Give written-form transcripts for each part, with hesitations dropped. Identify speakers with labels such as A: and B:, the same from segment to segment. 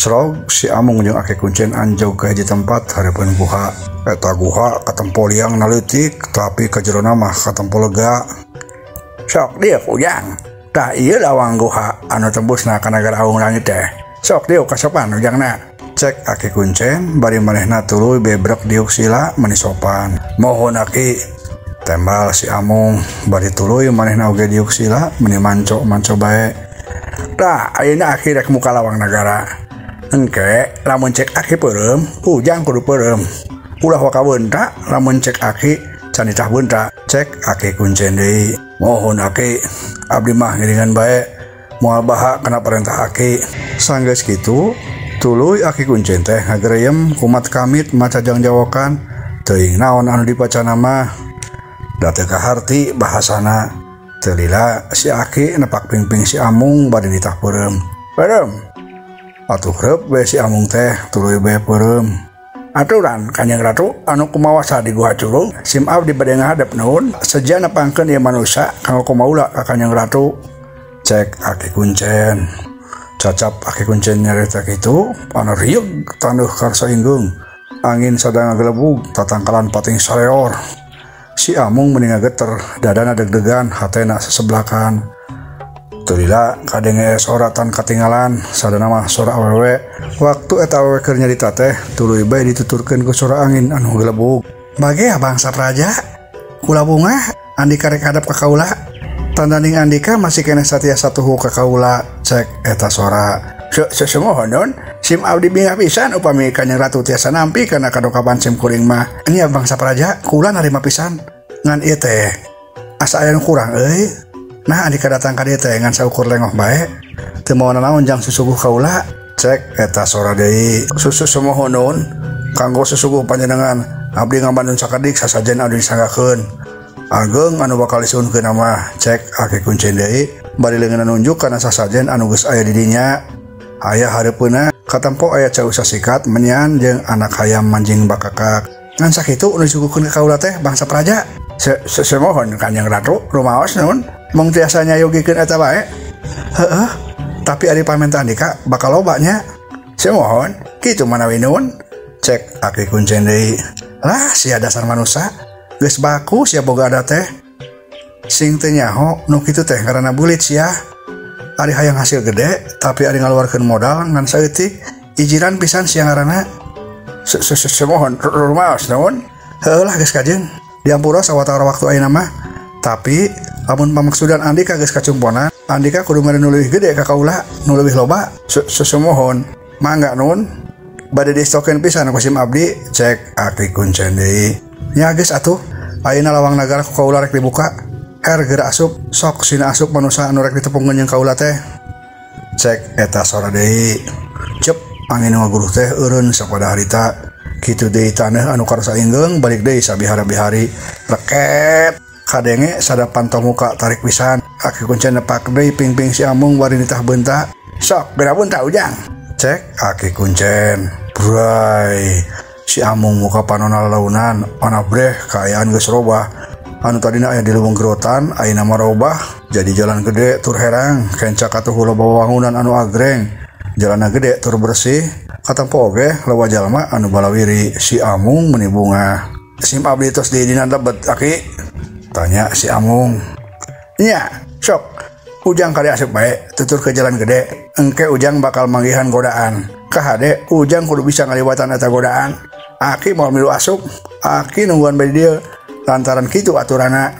A: Srog si Amung jeung Aki Kuncen anjog ka hiji tempat hareupeun guha. Eta guha katempo liang naleutik tapi kajerona mah katempo lega. Sok dieu Ujang. Tah ieu lawang guha anu tembusna ka nagara aung langit teh. Sok dieu kasopan Ujangna. Cek Aki Kuncen bari manehna tuluy bebrek diuk sila meni sopan. Mohon Aki. Tembal si Amung bari tuluy manehna oge diuk sila meni manco-manco bae. Tah ayeuna Aki rek muka lawang nagara. Engke lamun cek Aki peureum, Ujang kudu peureum. Ulah waka beunta lamun cek Aki can ditah beunta. Cek Aki Kuncen deui. Mohon Aki, abdi mah ngiringan bae. Moal baha kana perintah Aki. Sanggeus kitu, tuluy Aki Kuncen teh ngagereyem kumat kamit maca jangjawokan. Teuing naon anu dipacana mah. Da teu kaharti bahasana. Teu lila si Aki nepak pingping si Amung bari ditah peureum. Peureum. Atuh reup we si Amung teh tuluy bae peureum. Aturan Kanjeng Ratu anu kumawasa di Guha Curug, sim abdi bade ngahadep nuhun seja nepangkeun ieu manusa kanggo kumaula ka Kanjeng Ratu. Cek Aki Kuncen. Cacap Aki Kuncen nyarita kitu, anu rieug taneuh karsa inggeung. Angin sadang ngagelebug tatangkalan pating sareor. Si Amung meni ngageter, dadana deg-degan, hatena seseblakan. Teu lila kadenge sora tan katinggalan, sadana mah sora awewe. Waktu eta awewe keur nyarita teh, tuluy bae dituturkeun ku sora angin anu gelebug. Bagea bangsa praja, kula bungah andika rek hadap ka kaula. Tandaning andika masih keneh satia satuhu ka kaula. Cek eta sora. Sesungguh nun, sim abdi bingah pisan upami Kanjeng Ratu tiasa nampi kana kadokapan sim kuring mah. Nya bangsa praja, kula narima pisan. Ngan ieu teh asa aya nu kurang euy. Nah andika datang ka dieu teh ngan saukur lengoh bae. Teu mawa nanaon jang susuguh kaula. Cek eta sora deui. Susu sumohon nun, kanggo susuguh panjenengan abdi ngabandun sakedik sasajen anu disanggakeun. Ageng anu bakal disuhunkeun mah. Cek Aki Kuncen deui bari leungeunna nunjuk kana sasajen anu geus aya di dinya. Aya hareupeunna katempo aya cau sasikat menyan jeung anak hayam manjing bakakak. Ngan sakitu nu disuguhkeun ka kaula teh bangsa praja. Semohon Kanjeng Ratu rumaos nun mung tiasa nyayogikeun eta bae. Heeh, tapi ari pamenta andika bakal loba nya. Semohon kitu manawi nun. Cek Aki Kuncen deui. Lah sia dasar manusa geus baku sia boga adat teh. Sing teu nyaho nu kitu teh ngaranna bulit sia. Ari hayang hasil gede tapi ari ngaluarkeun modal ngan saeutik ijiran pisan sia ngaranna. Semohon rumaos nun. Heuh lah geus kajeun. Diampura sawatara waktu ayeuna mah. Tapi lamun pamaksudan andika geus kacumponan, andika kudu mere nu leuwih gede ka kaula, nu leuwih loba. Susumohon. Mangga nun. Bade distokeun pisan ku sim abdi. Cek Aki Kuncen deui. Nya geus atuh. Ayeuna lawang nagara ku kaula rek dibuka. Er geura asup, sok sina asup manusa anu rek ditepungkeun jeung kaula teh. Cek eta sora deui. Cep angin ngaguruh teh eureun sapada harita. Kitu deui taneuh anu karasa inggeung balik deui sabihara-bihari. Reket kadenge sada pantau muka tarik pisan. Aki Kuncen nepak deui pingping si Amung bari nitah beunta. Sok geura beunta Ujang. Cek Aki Kuncen. Bray si Amung muka panona lalaunan ona breh kaayaan geus robah. Anu tadina aya di leuweung gerotan ayeuna mah robah jadi jalan gede tur herang kenca katuhu loba wangunan anu agreng. Jalanna gede tur bersih. Katempo oge loba jalma anu balawiri. Si Amung meni bungah. Sim abdi tos diidinan lebet Aki? Tanya si Amung. Nya, sok Ujang kali asup bae tutur ke jalan gede. Engke Ujang bakal manggihan godaan. Kahade Ujang kudu bisa ngaliwatan eta godaan. Aki moal milu asup, Aki nungguan bae di dieu. Lantaran kitu aturana.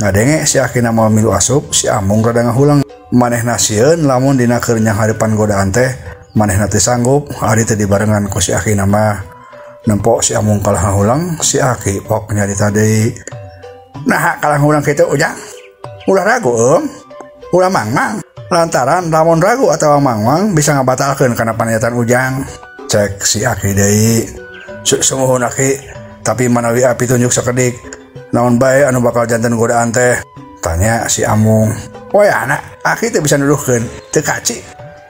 A: Ngadenge si Aki na moal milu asup, si Amung rada ngahulang. Manehna sieun lamun dina keur nyanghareupan godaan teh manehna teu sanggup ari teu dibarengan ku si Aki na mah. Nempo si Amung kalah ngahulang, si Aki pok nyarita deui. Nah kalah ngahulang kitu Ujang. Ulah ragu ulah mangmang. Lantaran lamun ragu atawa mangmang bisa ngabatalkeun kana paniatan Ujang. Cek si Aki deui. Sumuhun Aki, tapi manawi api tunjuk sakedik. Naon bae anu bakal janten godaan teh? Tanya si Amung. Wayahna Aki teu bisa nuduhkeun. Teu kaci.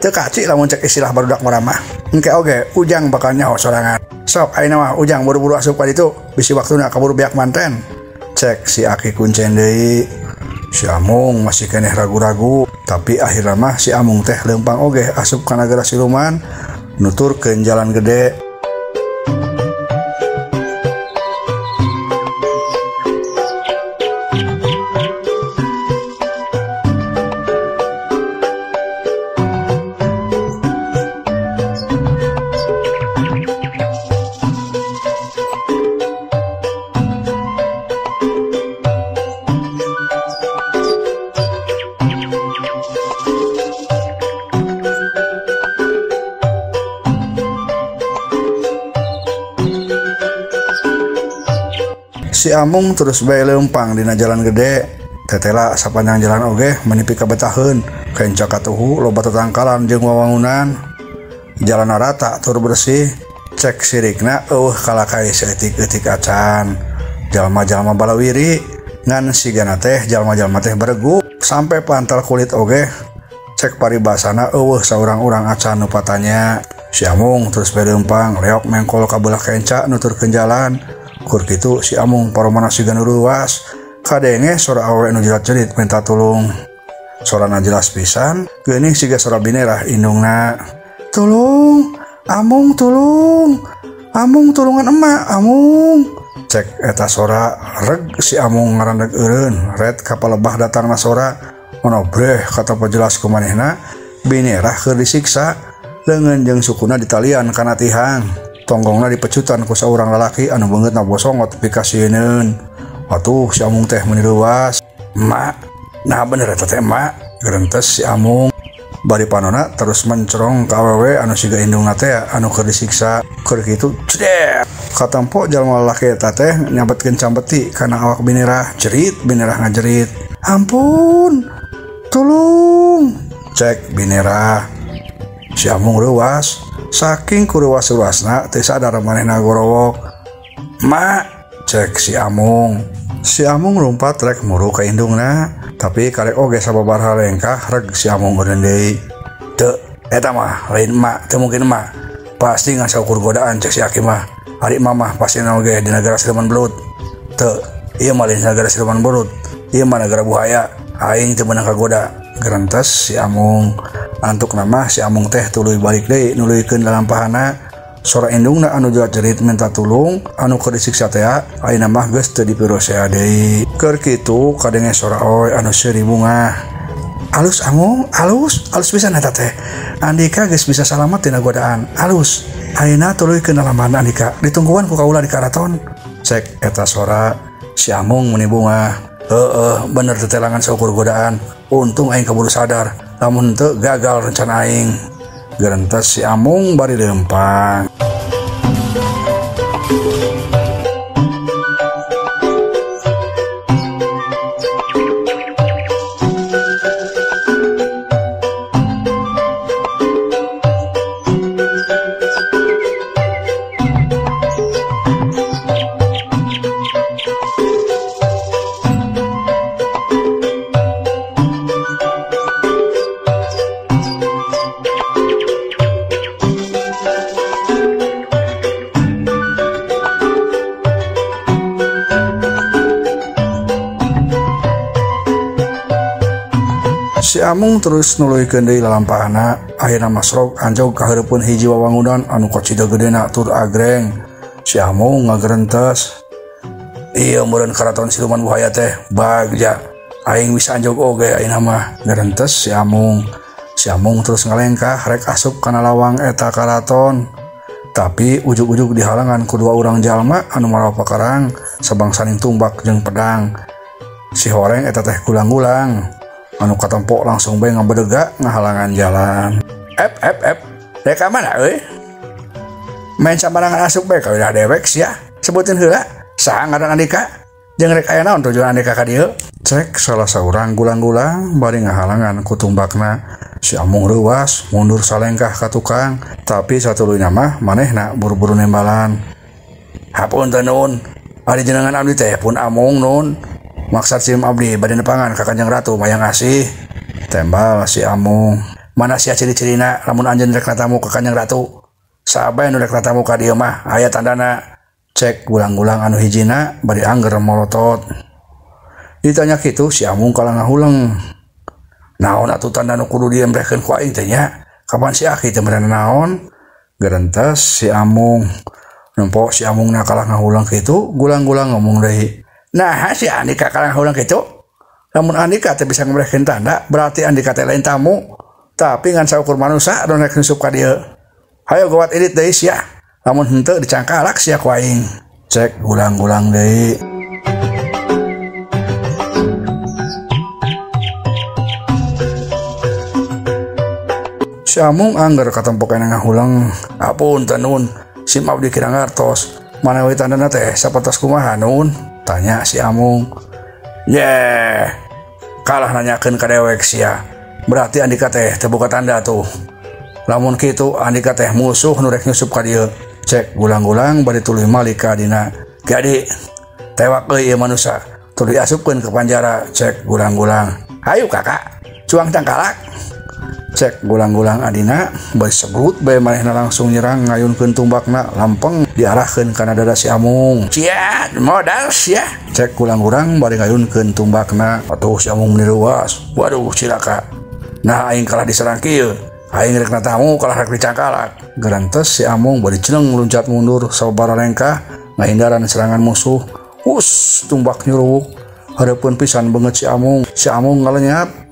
A: Teu kaci lamun cek istilah barudak mah. Engke oge Ujang bakal nyaho sorangan. Sok ayeuna mah Ujang buru-buru asup ka ditu, bisi waktuna kaburu beak manten. Cek si Aki Kuncen deui. Si Amung masih keneh ragu-ragu, tapi akhirna mah si Amung teh leumpang oge asup ka nagara siluman. Nuturkeun jalan gede. Si Amung terus bae leumpang dina jalan gede. Tetela sapanjang jalan oge menipi kabetaheun, kenca katuhu loba tetangkalan jeung wawangunan. Jalan rata tur bersih, cek sirikna eueuh kalakai saeutik-eutik acan. Jalma-jalma balawiri ngan sigana teh jalma-jalma teh beregu sampai pantal kulit oge. Cek paribasana eueuh saurang-urang acan nu patanya. Si Amung terus bae leumpang leok mengkol ka beulah kenca nuturkeun jalan. Kur kitu si Amung paromana siga nu ruas kadenge sora awewe nu jerat-jerit minta tulung. Sorana jelas pisan geuning siga sora binerah indungna. Tulung Amung, tulung Amung, tulungan emak Amung. Cek eta sora reg si Amung ngarandeg eureun ret ka palebah datangna sora. Ono breh kata jelas ku manehna binerah keur disiksa, leungeun jeung sukuna ditalian kana tihang. Tonggongna dipecutan ku saurang lalaki anu beungeutna bosongot pikasieun. Atuh si Amung teh meuni leuwas. Emak, nah bener eta teh emak, gerentes si Amung. Bari panona terus mencerong ka awewe anu siga indungna teh anu keur disiksa. Keur kitu ceder. Katempo jalma lalaki eta teh nyabetkeun cambeti kana awak binerah, jerit binerah ngajerit. Ampun, tulung, cek binerah. Si Amung leuwas. Saking kuruwas-ruasna teu sadar manehna gorowok. Mak, cek si Amung. Si Amung lumpat rek muru ka indungna, tapi karek oge sababaraha lengkah reg si Amung eureun deui. Teu, eta mah lain emak, teu mungkin emak. Pasti ngasaukur godaan cek si Aki mah. Ari mamah pasti oge di negara siluman belut. Teu, ieu mah lain negara siluman belut. Ieu mah negara buhaya. Aing teu meunang kagoda. Gerentes si Amung. Antuk nama si Amung teh tuluy balik deui nuluykeun lalampahana. Sora indungna anu jerit minta tulung anu keur disiksa teh ayeuna mah geus teu dipirosea deui. Keur kitu kadenge sora oe anu seuri bungah. Alus Amung, alus, alus pisan eta teh. Andika geus bisa salamet tina godaan. Alus. Ayeuna tuluykeun lalampahan Andika, ditungguan ku kaula di karaton. Cek eta sora si Amung meuni bungah. Heeh, bener tetelangan saukur godaan. Untung aing kaburu sadar. Lamun teu gagal rencana aing. Gerentes si Amung bari leumpang. Si Amung terus nuluykeun deui lalampahana. Ayeuna masrog anjog ka hareupeun hiji wawangunan anu kacida gedena tur agreng. Si Amung ngagerentes. Ieu meureun karaton siluman buhaya teh bagja. Aing bisa anjog oge ayeuna mah, gerentes si Amung. Si Amung terus ngalengkah rek asup kana lawang eta karaton. Tapi ujug-ujug dihalangan ku dua urang jalma anu marawa pakarang sabangsaning tumbak jeung pedang. Si horeng eta teh gulang-gulang. Anu katempo langsung bae ngabedega ngahalangan jalan. Ep ep ep, rek ka mana euy? Main sambarangan asup bae ka wilayah dewek sia. Sebutin heula, saha ngaran Andika? Jeung rek aya naon tujuan Andika ka dieu? Cek salah saurang gulang-gulang bari ngahalangan ku tumbakna. Si Amung reuwas mundur salengkah ka tukang, tapi satuluyna mah manehna buru-buru nembalan. Hapunten nun, ari jenengan abdi teh pun Amung nun. Maksad sim abdi bade nepangan ka Kanjeng Ratu Mayang Asih. Tembal si Amung. Mana sia ciri-cirina lamun anjeun rek natamu ka Kanjeng Ratu? Sabae nu rek natamu ka dieu mah aya tandana. Cek gulang-gulang anu hijina bari angger molotot. Ditanya kitu si Amung kalah ngahuleng. Naon atuh tanda nu kudu diemrehkeun ku aing teh nya? Kapan si Aki teh meureun naon? Gerentes si Amung. Nempo si Amung na kalah ngahulang kitu, gulang-gulang ngomong deui. Nah, si Andika kalah ngahulang kitu. Lamun Andika teh bisa ngabereskeun tanda, berarti Andika teh lain tamu. Tapi ngan saukur manusia anu rek nyusup ka dieu. Hayo gawat indit deui sia. Lamun henteu dicangkalak sia ku aing. Cek gulang-gulang deui. Si Amung angger katempo keneh ngahulang. Apunten nun, sim abdi kirang ngartos. Manawi tandana teh sapertos kumaha nun? Tanya si Amung. Yeh, kalah nanyakeun ka dewek sia. Berarti Andika teh teu boga tanda tuh. Lamun kitu Andika teh musuh nu rek nyusup ka dieu. Cek gulang-gulang bari tuluy malik ka adina. Ki adi, tewak euy ieu manusa. Tuluy asupkeun ke panjara. Cek gulang-gulang. Hayu kakak, cuang cangkalak. Cek gulang-gulang adina bari sebrut bae manehna langsung nyerang ngayunkeun tumbakna lampeng diarahkeun kana dada si Amung. Sia, modal sia. Cek gulang-gulang bari ngayunkeun tumbakna. Atuh si Amung meni reuas. Waduh cilaka. Nah aing kalah diserang kieu. Aing rek na tamu kalah rek dicangkalak. Gerentes si Amung bari ceneng luncat mundur sababaraha lengkah ngahindaran serangan musuh. Hus, tumbak nyuruwuk. Hareupeun pisan beungeut si Amung. Si Amung ngalenyap.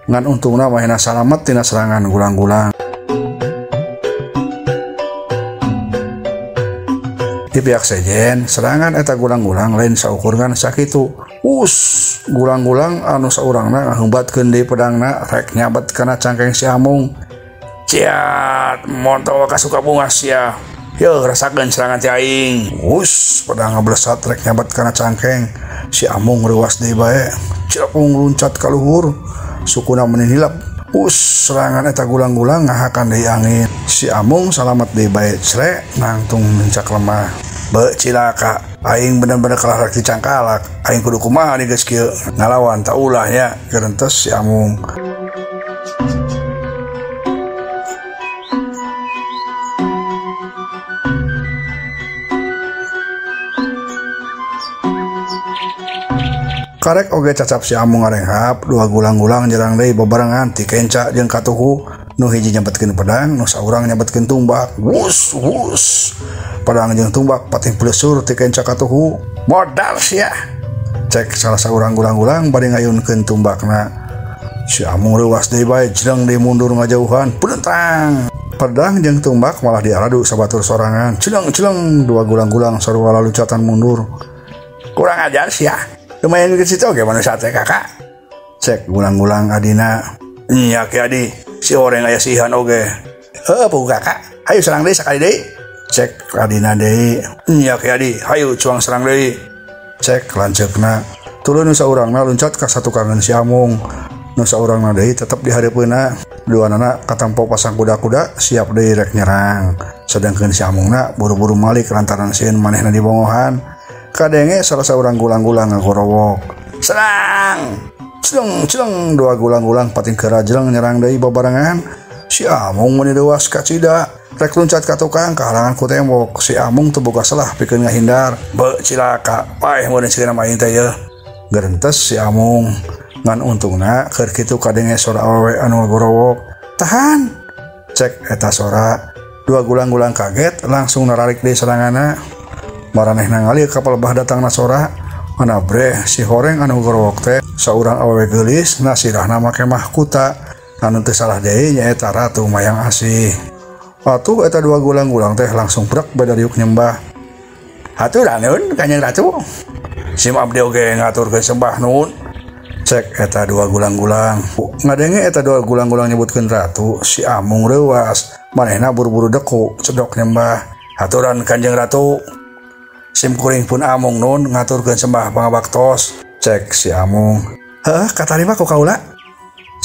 A: Ngan untungna manehna salamet tina serangan gulang-gulang. Di pihak sejen, serangan eta gulang-gulang lain saukur ngan sakitu. Us, gulang-gulang anu saurangna ngahembatkeun deui pedangna rek nyabet kana cangkeng si Amung. Ciat, montong ka Sukabunga sia. Yeuh, rasakeun serangan ti aing. Us, pedang ngablesat rek nyabet kana cangkeng. Si Amung reuas deui bae. Cilepung luncat ka luhur. Sukuna meni hilap. Us, serangan eta gulang-gulang ngahakan deui angin. Si Amung salamet deui bae cre nangtung mencak lemah. Be cilaka, aing bener-bener kalah rek dicangkalak. Aing kudu kumaha nih geus kieu. Ngalawan ta ulah nya, gerentes si Amung. Karek oge cacap si Amung ngarenghap, dua gulang-gulang nyerang deui babarengan ti kenca jeung katuhu. Nu hiji nyabetkeun pedang, nu saurang nyabetkeun tumbak. Wus wus. Pedang jeung tumbak pating pleusur ti kenca katuhu. Modal sia. Cek salah saurang gulang-gulang bari ngayunkeun tumbakna. Si Amung reuas deui bae jreng deui mundur ngajauhan. Pelentang. Pedang jeung tumbak malah diaradu sabatur sorangan. Celeng-celeng dua gulang-gulang sarua laluncatan mundur. Kurang ajar sia. Lumayan ke situ oge manusia teh kakak. Cek gulang-gulang adina. Nya ki adi, si oreng aya sihan oge. Heuh puguh kakak, hayu serang deui sakali deui. Cek adina deui. Nya ki adi, hayu cuang serang deui. Cek lanceukna. Tuluy nu saurangna luncat ka satukangan si Amung. Nu saurangna deui tetep di hareupeunna. Duanana katampo pasang kuda-kuda siap deui rek nyerang. Sedangkeun si Amungna buru-buru malik lantaran sieun manehna dibongohan. Kadenge salah seorang gulang-gulang ngagorowok. Serang! Celeng celeng dua gulang-gulang pating kerajeng nyerang deui babarengan. Si Amung meni deuas kacida. Rek luncat ka tukang kahalangan ku tembok. Si Amung teu boga salah pikeun ngahindar. Be cilaka, paeh meureun sieuna mah aing teh yeuh. Gerentes si Amung. Ngan untungna keur kitu kadenge sora awewe anu ngagorowok. Tahan! Cek eta sora. Dua gulang-gulang kaget langsung nararik deui seranganna. Maranehna ngalih ka palebah datangna sora. Anabreh si horeng anu gorowok teh saurang awewe geulis nasirahna make mahkuta. Anu teu salah deui nyaeta Ratu Mayang Asih. Atuh eta dua gulang-gulang teh langsung brek badariuk nyembah. Hatur nuhun Kanjeng Ratu. Sim abdi oge ngaturkeun sembah nuhun. Cek eta dua gulang-gulang. Ngadenge eta dua gulang-gulang nyebutkeun ratu, si Amung reuas. Manehna buru-buru deku cedok nyembah. Haturan Kanjeng Ratu. Sim kuring pun Amung nun ngaturkeun sembah pangabaktos. Cek si Amung. Heuh, katarima ku kaula.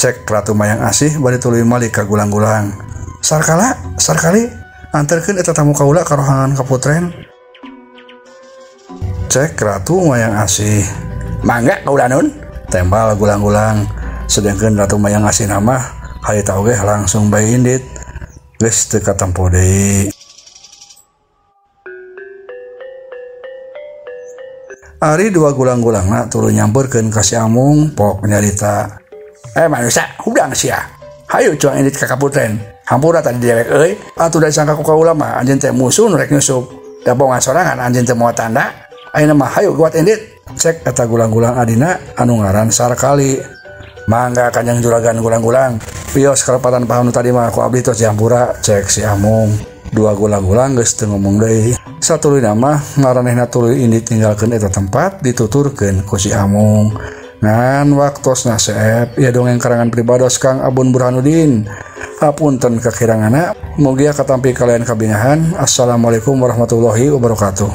A: Cek Ratu Mayang Asih bari tuluy malik ka gulang-gulang. Sarkala, sarkali anterkeun eta tamu kaula ka rohangan kaputren. Cek Ratu Mayang Asih. Mangga kaula nun. Tembal gulang-gulang. Sedangkeun Ratu Mayang Asih mah harita oge langsung bae indit. Geus teu katempo deui. Ari dua gulang-gulangna tuluy nyamperkeun ka si Amung pok nyarita. Manusia, hudang sia. Hayu cuang indit ka kaputren. Hampura tadi dewek euy, atuh da disangka ku kaula mah anjeun teh musuh nu rek nyusup. Da bongan sorangan anjeun teh moal tanda. Ayeuna mah hayu guat indit. Cek eta gulang-gulang adina anu ngaran Sarkali. Mangga Kanjeng Juragan gulang-gulang. Wios kalepatan paham nu tadi mah ku abdi tos dihampura, cek si Amung. Dua gulang-gulang geus teu ngomong deui. Satuluyna mah ngaranehna tuluy indit ninggalkeun eta tempat dituturkeun ku si Amung. Ngan waktosna seep ieu dongeng karangan pribados Kang Abun Burhanuddin. Hapunten kakiranganna, mugia katampi kalian kabingahan. Assalamualaikum warahmatullahi wabarakatuh.